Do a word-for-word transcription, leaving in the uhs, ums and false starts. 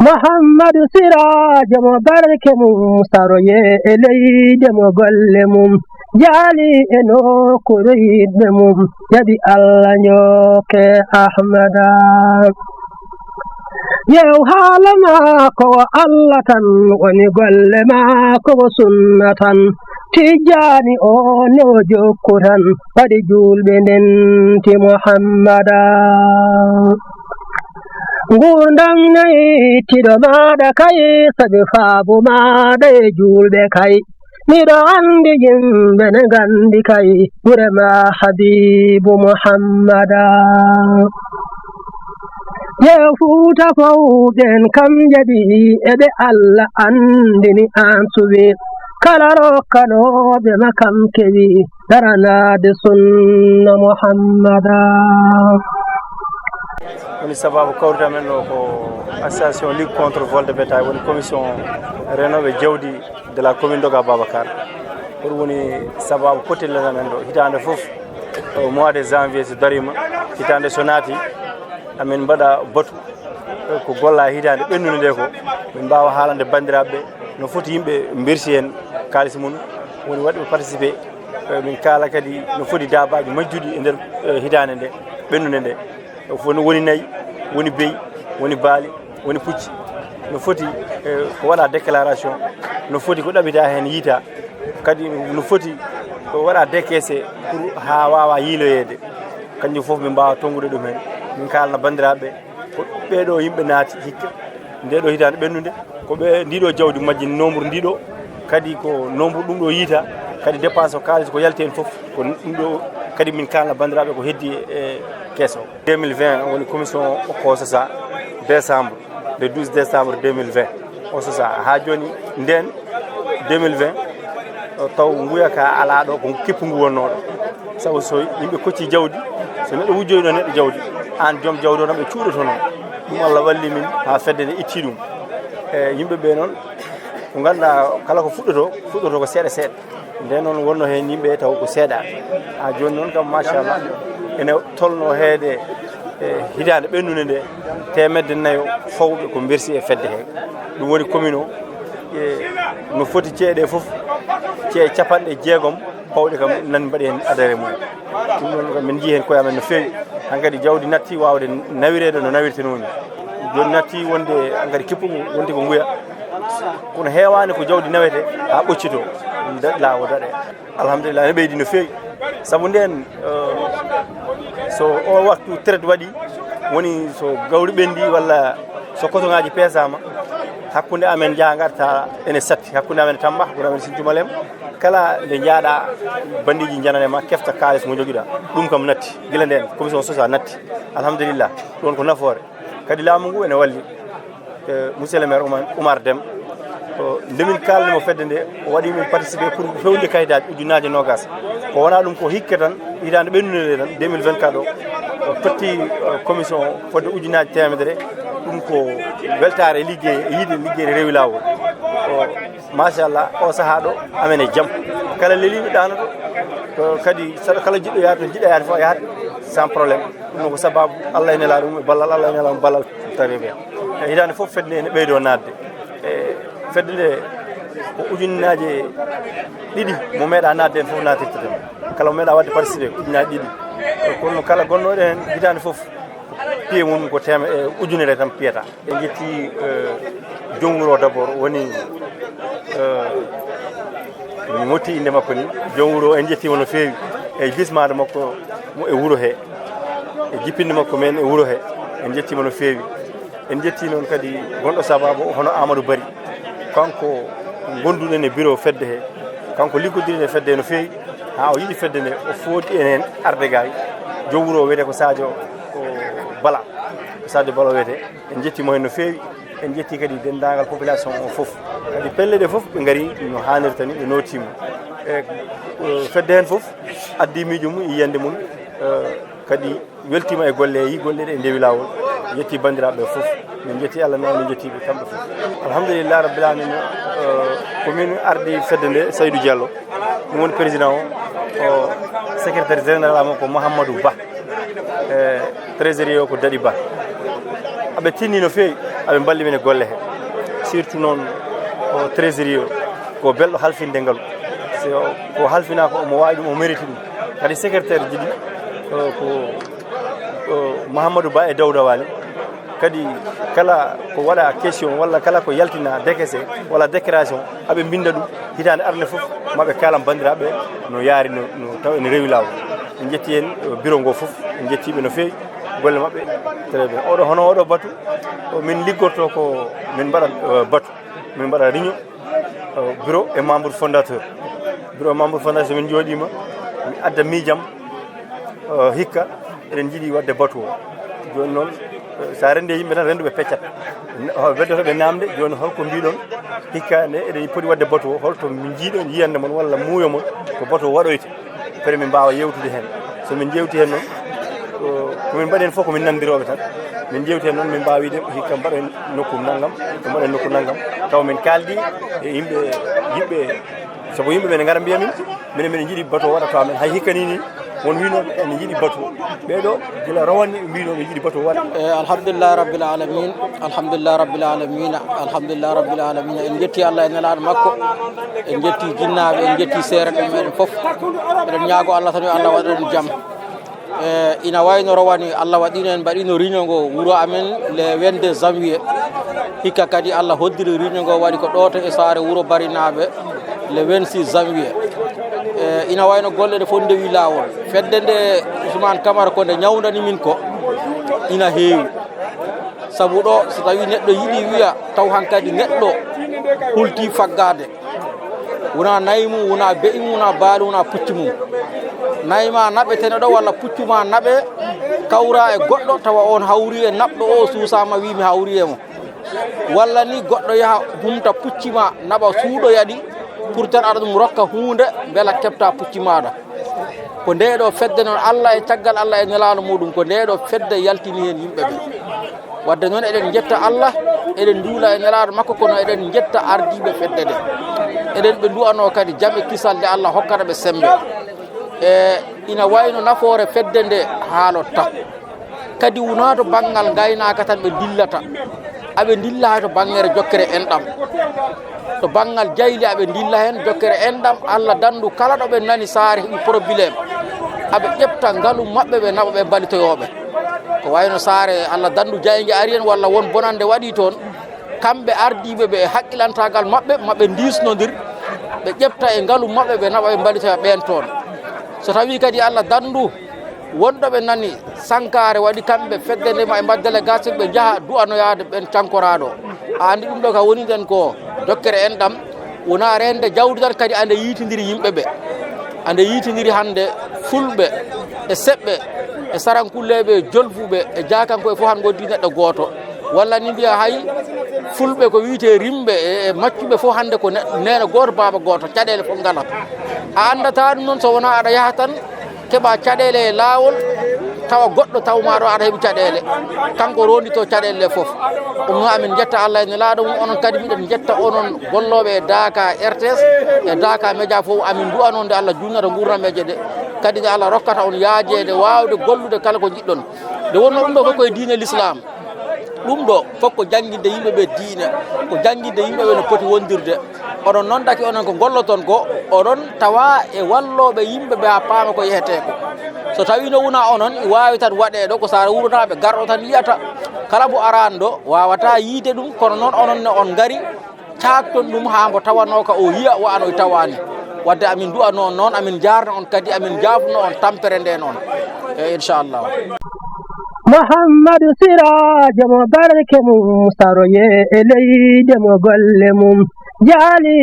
Muhammadu Siraajo mo barke mum saroye e leyde mo golle mum jaali e nokkuure yiɗɓe mum jaɓi Allah njokke Ahmada. Yew haala maako o Allah tan woni golle maako o sunna tan. Tijjaani o ne o jokku tan waɗi juulɓe ndenti Muhammada. Nguurndam nayi tiɗo maaɗa kay sabi faabu maaɗa e juulɓe kay. Miɗo anndi yimɓe ne nganndi kay gure ma Habiibu Muhammada. Yew Fuuta fow ɓen kam jaɓi eɓe Allah anndini an suɓi kala rokkanooɓe ma kam kewi daranaade sunna Muhammada. Woni sababu kawrita men ɗo ko association Ligue contre vol de bétail woni commission renooɓe jawdi de la commune Doga Babacar. Ko ɗum woni sababu kottillana men ɗo hitaande fof au mois de janvier so darima hitaande so naati amin mbaɗa batu ko golla hitaande ɓennunde nde ko min mbaawa haalande banndiraaɓe ɓe no foti yimɓe mbersi heen kaalis mum woni waɗɓe participé min kaala kadi no foti daabaaji majjuɗi e nder hitaande nde ɓennunde nde fof no woni nayi woni beyi woni baali woni pucci no foti ko waɗa déclaration no foti ko ɗaɓita heen yiita kadi no foti ko waɗa décaissé pour haa waawa yiiloyeede kanjum fof min mbaawa tonngude ɗum heen min kaalana banndiraaɓe ɓe ko ɓeeɗo yimɓe naati hikka nde ɗo hitaande ɓennunde ko ɓe ndiɗo jawdi majji nombre ndiɗo kadi ko nombre ɗum ɗo yiita kadi dépense o kaalis ko yalti heen fof ko ɗum ɗo kadi min kaalana banndiraaɓe ko heddi e kees o deux mille vingt woni commission o kososa décembre le douze décembre deux mille vingt o sosa haa jooni ndeen deux mille vingt taw nguya ka alaa ɗo ko kippu ngu wonnoo ɗo sabu so yimɓe kocci jawdi so neɗɗo wujjoyi ɗo neɗɗo jawdi aan joom jawdi o tan ɓe cuuɗotonoo ɗum Allah walli min haa fedde nde itti ɗum e yimɓe ɓe noon ko ngannduɗaa kala ko fuɗɗoto fuɗɗoto ko seeɗa seeɗa nde noon wonno heen yimɓe taw ko seeɗa haa jooni noon kam machallah ene tolno heede e hitaande ɓennunde nde teemedde nayo fawɓe ko mbersi e fedde he ɗum woni commune o e no foti ceeɗe fof cee capanɗe jeegom pawɗe kam nan mbaɗi heen adare mum ɗum ɗon kam min njii heen koye amen no feewi hankadi jawdi natti waawde nawireede no nawirtenoo ni joni natti wonde hankadi kippu ngu wonti ko nguya kono heewaani ko jawdi nawete haa ɓoccitoo daɗ laawo daɗe alhamdulillah ne ɓeydi no feewi sabu ndeen so o waktu traite waɗi woni so gawri ɓenndi walla so kotoŋaaji peesaama hakkunde amen njaha ngarta ene satti hakkunde amen tamba hakkunde amen sintumalem kala nde njaaɗa banndiiji njanane ma kefta kaalis mo jogiɗa ɗum kam natti gila ndeen commission social natti alhamdulillah ɗon ko nafoore kadi laamu ngu ene walli monsieur le maire oumar dem nde min kaalnimo fedde nde o waɗi min participé pour fewde kayitaji ujunnaji nogas ko wona ɗum ko hikke tan hitaande ɓennude nde tan deux mille vingt-quatre o o totti commission fodde ujunnaji temedere ɗum ko weltare e liggey e yiide liggey ne rewi lawol o machallah o saaha ɗo amen e jaam kala leliɗo ɗanoto kadi saɗa kala jiɗɗo yaade to jiɗɗo yaade fof yaade sans problème ɗum ko sababu allah e nela ɗum e ballal allah e nela ɗum ballal tawi ɓe e hitaande fof fedde ene ɓeydo naatde e fedde nde ko ujunnaaje ɗiɗi mo meeɗa naatde heen fof naatirta tan kala mo meeɗa waɗde participé ujunnaaje ɗiɗi kono kala gonnooɗo heen hitaande fof piye mum ko tema e ujunere tan piyata en jetti joom wuro d' abord woni mi motti innde makko ni joom wuro en jettiima no feewi e bismaade makko mo e wuro he e jippinde makko men e wuro he en jettiima no feewi en jetti noon kadi gonɗo sababu hono amadou bari kanko gonduɗen e bureau fedde he kanko liggodiri e fedde he no feewi ha o yiɗi fedde nde o foodi en hen arde gay joom wuro o wiyete ko sadio bala ko sadio bala o wiyete en jettimo hen no feewi en jetti kadi denndaangal population o fof kadi pelle ɗe fof ɓe ngari no haanirta ni ɓe nootiima e fedde heen fof addi miijo mum e yiyannde mum kadi weltiima e golle yi golle ɗe ndewi laawol yetti banndiraaɓe ɓe fof min jetti allah noon min jetti ɓe kamɓe fof alhamdulillah rabbil alamina ko min ardi fedde nde saydou diallo ɗum woni président o o secrétaire général amen ko mouhamadou ba e trésorier o ko daɗi ba Aɓe tinni no feewi, aɓe mballi min e golle he. Surtout noon o trésorier o, ko belɗo halfinde ngalu. So ko halfinaa ko omo waawi ɗum, o mérite ɗum. Kadi secrétaire ji ɗi, o, ko, o, Mahamadou Ba e Dawda Wali. Kadi kala ko waɗa question walla kala ko yaltina décaissé walla déclaration, aɓe mbinnda ɗum hitaande arde fof, maɓe kaalan banndiraaɓe no yaari, no, no taw ene rewi laawol. En njetti heen, o, bureau ngo fof, en njettii ɓe no feewi, golle maɓɓe, très bien. Oɗo, hono oɗo batu, o, min liggorto ko min mbaɗa, o, batu, min mbaɗa réunion, o, bureau et membre fondateur. Bureau et membre fondateur, min njooɗiima, mi adda miijam, o, hikka, eɗen njiɗi waɗde batu o. Jooni noon, o, so a renndi e yimɓe tan, renndu ɓe peccat. Ne-, o, weddoto ɓe naamnde, jooni holko mbiɗon? Hikka nde eɗen poti waɗde batu o, holto njiiɗon yiyannde mon walla muuyo mon ko batu o waɗoyta? Fere min mbaawa yewtude heen. So min njeewti heen noon, ko, ko min mbaɗi heen fof ko min nanndirooɓe tan. Min njeewti heen noon, min mbaawi wiide hikka mbaɗen nokku nanngam, hikka mbaɗen nokku nanngam. Tawa min kaaldi e yimɓe, yiɗɓe, sabu yimɓe ɓe ne ngara mbiya min, minen mbiɗen njiɗi batu o waɗa to amen. Hay hikka ni ni, won wiinooɓe ene njiɗi batu o. Ɓee ɗo, gila rawane, ɓe mbiinoo ɓe njiɗi batu o waɗa. E, alhamdulillahi rabbil alamin, alhamdulillahi rabbil alamin, alhamdulillahi rabbil alamin. En njetti Allah e nelaaɗo makko, en njetti jinnaaɓe, en njetti seereɓe meɗen fof. Eɗen ñaago Allah tan yo Allah waɗan en jam. E, ina wayno rowani Allah waɗino en mbaɗino réunion ngo wuro amen le vingt-deux janvier. Hikka kadi Allah hoddiri réunion ngo waɗi ko ɗo to e saare wuro Barinaaɓe le vingt-six janvier. E, ina wayno golle ɗe fof ndewi laawol. Fedde nde Ousmane Camara ko nde ñawndani min ko ina heewi. Sabu ɗo so tawi neɗɗo yiɗi wiya taw hankadi neɗɗo hulti faggaade. Wona nayi mum, wona be'i mum, wona baali, wona pucci mum. Nayi ma naɓe tene ɗo walla puccu ma naɓe kawra e goɗɗo tawa on hawri e naɓɗo o suusama wi mi hawri e mo. Walla ni goɗɗo yaha humta pucci ma naɓa suuɗoya ɗi pour tan aɗa ɗum rokka huunde mbela keɓta pucci maɗa. Ko nde ɗo fedde noon Allah e caggal Allah e nelaaɗo muɗum, ko nde ɗo fedde yaltini heen yimɓe ɓe. Wadde noon eɗen njetta Allah, eɗen nduula e nelaaɗo makko, kono eɗen njetta ardiiɓe fedde nde. Eɗen ɓe ndu'anoo kadi jam e kisal nde Allah hokkata ɓe semmbe. E ina wayno nafoore fedde nde haalotta. Kadi wonaa to banngal ngaynaaka tan ɓe ndillata, aɓe ndilla hay to banngere jokkere enɗam. To banngal jayli aɓe ndilla heen, jokkere enɗam, Allah danndu kala ɗo ɓe nani saare heɓi problème, aɓe ƴefta ngalu maɓɓe ɓe naɓa ɓe mbalitoyooɓe. Ko wayno saare Allah danndu jaynge ari heen walla won bonannde waɗi toon, kamɓe ardiiɓe ɓe e haqqilantaagal maɓɓe, maɓe ndiisnondir, ɓe ƴefta e ngalu maɓɓe ɓe naɓa ɓe mbalitoya ɓeen toon. So tawii kadi Allah danndu wonɗo ɓe nani sankaare waɗi kamɓe fedde nde ma e mbaɗ délégation ɓe njaha du'anoyaade ɓen cankoraaɗo. A anndi ɗum ɗo ka woni nden ko jokkere enɗam, wona reende jawdi tan kadi ande yiitindiri yimɓe ɓe. Ande yiitindiri hannde fulɓe e seɓɓe e sarankulleeɓe e jolfuɓe e jaakankoye fof han ngondi neɗɗo gooto. Walla ni mbiya hay fulɓe ko wiyetee rimɓe e, e maccuɓe fof hannde ko ne-, neene gooto baaba gooto, caɗeele fof ngala. A anndata ɗum noon so wona aɗa yaha tan keɓa caɗeele e laawol, tawa goɗɗo taw ma ɗo aɗa heɓi caɗeele, kanko rondito caɗeele ɗe fof. Ɗum noon amin njetta Allah e nelaaɗo mum, onon kadi miɗen njetta onon gollooɓe e Daaka R T S e Daaka Média fof, amin ndu'anoo nde Allah junnata nguurnameeje ɗe, kadi nde Allah rokkata on yaajeede waawde gollude kala ko njiɗɗon. Nde wonnoo ɗum ɗo fof koye diine l'islam. Ɗum ɗo fof ko jannginde yimɓe ɓe diine, ko jannginde yimɓe ɓe no poti wondirde. Onon noon daki onon ko golloton ko, oɗon tawa e wallooɓe yimɓe ɓe haa paama ko yehetee ko. So tawii no wona onon, waawi tan waɗee ɗo ko Saare Wuronaaɓe garɗo tan yiyata. Kala mo araani ɗo waawata yiide ɗum, kono noon onon ne on ngari, caakton ɗum haa mbo tawanoo ka o yiya wano e tawaani. Wadde amin du'anoo noon, amin njaarna on kadi, amin njaafnoo on tampere nde noon. E inchallah. Muhammadu Siraajo mo barke mum, saroye e leyde mo golle mum. Jaali